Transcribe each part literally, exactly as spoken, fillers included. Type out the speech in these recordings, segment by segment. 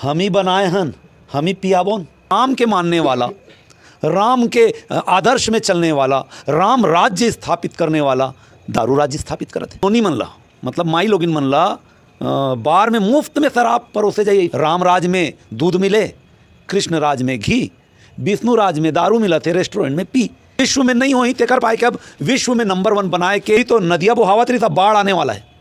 हम ही बनाए हन, हम ही पियाबोन। राम के मानने वाला, राम के, अ, आदर्श में चलने वाला, राम राज्य स्थापित करने वाला दारू राज्य स्थापित करत हे। नोनी मन ला, मतलब माई लोगिन मन ला, अ, बार में मुफ्त में शराब परोसे जाई। राम राज में दूध मिले, कृष्ण राज में घी, विष्णु राज में दारू मिलत हे, रेस्टोरेंट में पी। विश्व में नहीं होही, तेकर पाए के अब विश्व में नंबर वन बनाए के ही तो नदिया बोहावत रही, सब बाढ़ आने वाला है।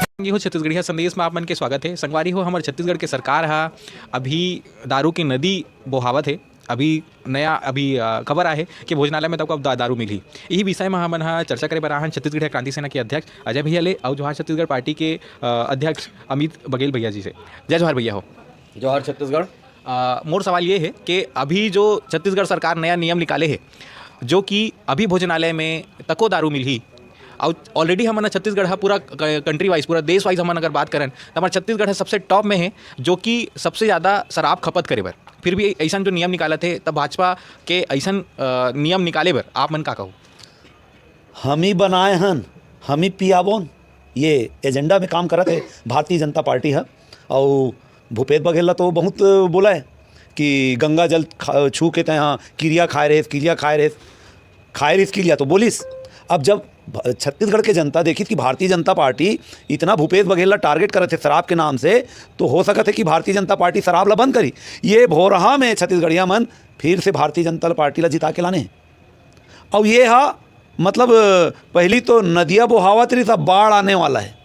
संगी हो, छत्तीसगढ़िया संदेश में आप मन के स्वागत है। संगवारी हो, हमर छत्तीसगढ़ के सरकार हा अभी दारू के नदी बोहावत है। अभी नया, अभी, अ, खबर आहे कि भोजनालय में तको अब दा-, दारू मिलही। इही विषय में हमन ह चर्चा करे बर आहन छत्तीसगढ़िया क्रांति सेना के अध्यक्ष अजय भैया ले अउ जोहार छत्तीसगढ़ पार्टी के, अ, अध्यक्ष अमित बघेल भैया जी से। जय जोहार भैया हो। जोहार छत्तीसगढ़। अ, मोर सवाल ये है कि अभी जो छत्तीसगढ़ सरकार नया नियम निकाले है, जो कि अभी भोजनालय में तको दारू मिलही, अउ already हमन ह छत्तीसगढ़ ह पूरा क-, country wise, पूरा देश wise हमन अगर बात करन, त हमर छत्तीसगढ़ ह सबसे top में है, जो कि सबसे ज़्यादा शराब खपत करे बर। फिर भी अइसन जो नियम निकालत हे, तब भाजपा के अइसन, अ, नियम निकाले बर आप मन का कहो? हम ही बनाए हन, हम ही पियाबोन, ये agenda में काम करत हे भारतीय जनता पार्टी ह। अउ भूपेश बघेल ला तो बहुत बोला है कि गंगा जल खा-, छू के तैं हा किरिया खाए रहे, किरिया खाए रहे, खाए रहिस किरिया तो बोलिस। अब जब भ-, छत्तीसगढ़ के जनता देखिस कि भारतीय जनता पार्टी इतना भूपेश बघेल ला target करत हे शराब के नाम से, तो हो सकत है कि भारतीय जनता पार्टी शराब ला बंद करी। ये भोरहा में छत्तीसगढ़िया मन फिर से भारतीय जनता पार्टी ला जिता के लाने हैं। अउ ये हा, मतलब, पहली तो नदिया बोहावत रही, सब बाढ़ आने वाला है।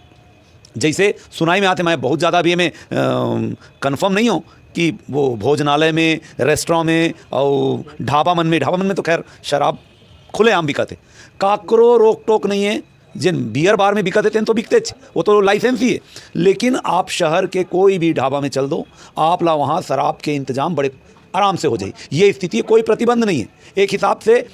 जैसे सुनाई में आते, मैं बहुत ज़्यादा अभी में, अम, confirm नहीं हूँ कि वो भोजनालय में, restaurant में और ढाबा मन में, ढाबा मन में तो खैर शराब खुलेआम बिकत हे, काकरो रोक टोक नहीं है। जिन beer bar में बिकत हे, तेन तो बिकतेच, वो तो license ही है। लेकिन आप शहर के कोई भी ढाबा में चल दो, आप ला वहाँ शराब के इंतजाम बड़े आराम से हो जाई। ये स्थिति, कोई प्रतिबंध नहीं है। एक हिसाब से, अ,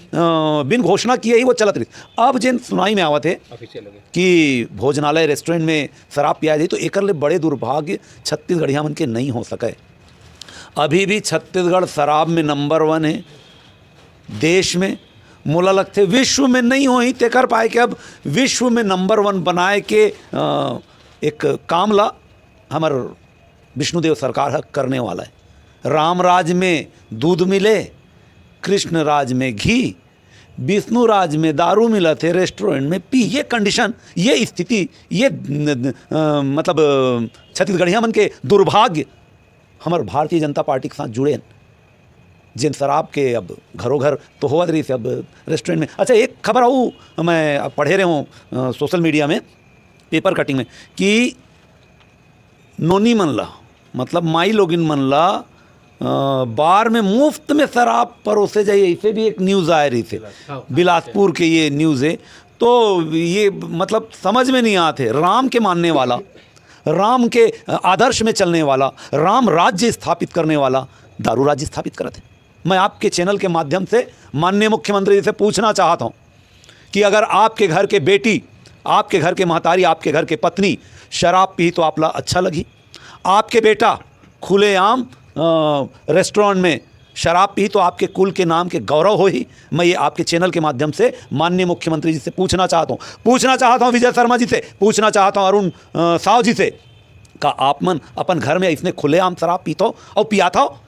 बिन घोषणा किए ही वो चलत रही। अब जिन सुनाई में आवत है Official हो गए। कि भोजनालय, restaurant में शराब पिया जाए, तो एकर ले बड़े दुर्भाग्य छत्तीसगढ़िया मन के नहीं हो सके। अभी भी छत्तीसगढ़ शराब में number one है देश में। मोला लगथे विश्व में नहीं होही, तेकर पाए के अब विश्व में number one बनाए के, अ, एक काम ला हमर विष्णुदेव सरकार ह करने वाला है। राम राज में दूध मिले, कृष्ण राज में घी, विष्णु राज में दारू मिलत हे, restaurant में पी। ये condition, ये स्थिति, ये न-, न-, अ, मतलब, अ, छत्तीसगढ़िया मन के दुर्भाग्य हमर भारतीय जनता पार्टी के साथ जुड़े हैं। जिन शराब के अब घरों घर तो होवत रहिस, अब restaurant में। अच्छा, एक खबर अउ मैं अब पढ़े रहे हूँ, अ, social media में, paper cutting में, कि नोनी मन ला, मतलब माई लोगिन मन ला, अ, bar में मुफ्त में शराब परोसे जाई, ऐसे भी एक news आए रहिस हे। हाँ। बिलासपुर के ये news है। तो ये मतलब समझ में नहीं आते, राम के मानने वाला, राम के आदर्श में चलने वाला, राम राज्य स्थापित करने वाला दारू राज्य स्थापित करत है। मैं आपके channel के माध्यम से माननीय मुख्यमंत्री जी से पूछना चाहता हूँ कि अगर आपके घर के बेटी, आपके घर के महतारी, आपके घर के पत्नी शराब पी तो आपला अच्छा लगही? आपके बेटा खुलेआम, अ, restaurant में शराब पी तो आपके कुल के नाम के गौरव होही? मैं ये आपके channel के माध्यम से माननीय मुख्यमंत्री जी से पूछना चाहता हूँ, पूछना चाहता हूँ विजय शर्मा जी से, पूछना चाहता हूँ अरुण, अ, साव जी से, का आप मन अपन घर में इसने खुलेआम शराब पीथो और पियाथो?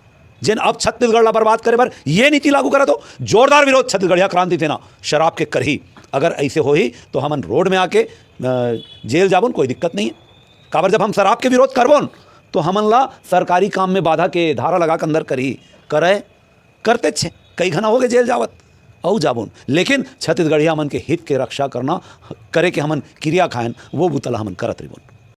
जेन अब छत्तीसगढ़ ला बर्बाद करे बर ये नीति लागू करत हो, जोरदार विरोध छत्तीसगढ़िया क्रांति सेना शराब के करही। अगर ऐसे होही तो हमन road में आके, अ, जेल जाबोन, कोई दिक्कत नहीं है। काबर जब हम शराब के विरोध करबोन तो हमन ला सरकारी काम में बाधा के धारा लगा के अंदर करही, करे, करते छे, कई घना हो गए जेल जावत, अउ जाबोन, लेकिन छत्तीसगढ़िया मन के हित के रक्षा करना, करे के हमन किरिया खायन, वो बुता ला हमन करत रहिबोन।